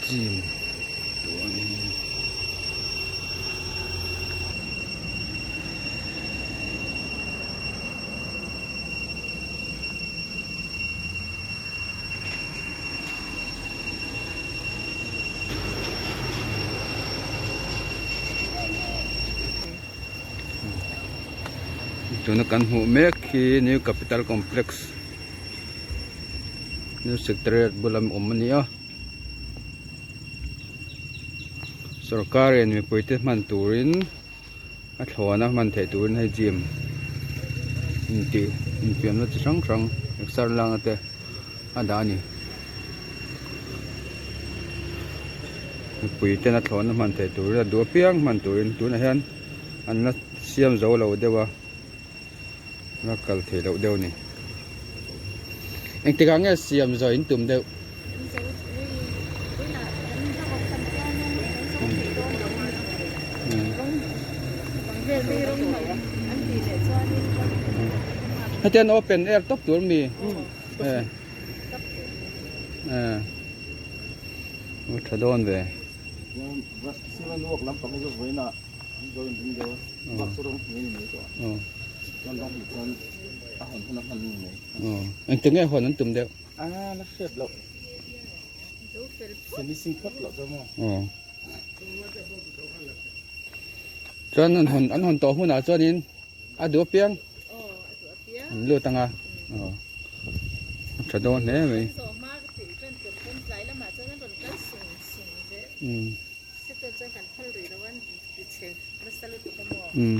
Gym Tuna kan hmuh mek hi New Capital Complex New Secretariat bula awm a ni a sorkar in mipui te hman turin a thlawna hman theih turin hei gym intih infiamna chi hrang hrang exer lak na te a dah a ni mipui ten a thlawna hman theih turin a duh apiang hman turin tunah hian an la siam zo lo deuh a la kal theih loh deuh a ni engtikah nge siam zawh in tum deuh. Hetiang open air tawp tur mi eh eh tha dawn ve. Engti nge hawn an tum deuh? Chuan an hawn an hawn tawh hunah chuanin a duh apiang an lut ang a tha dawn hle mai.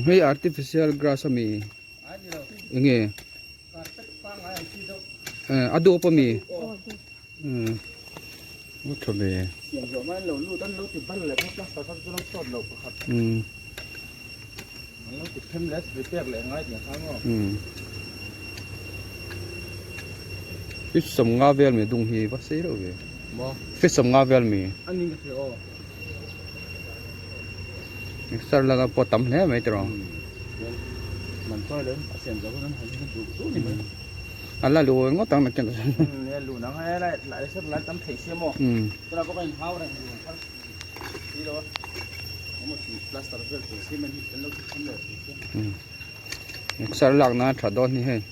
Hei artificial grass ami enge a dup ami a tha ve Fish sawmnga vel mai dung hi va sei reuh ve fish sawmnga vel mai. Mixer laka pawh tam hle mai tiraw. A la lu ngawt ang nakin Mixer lak nan a tha dawn hi hei.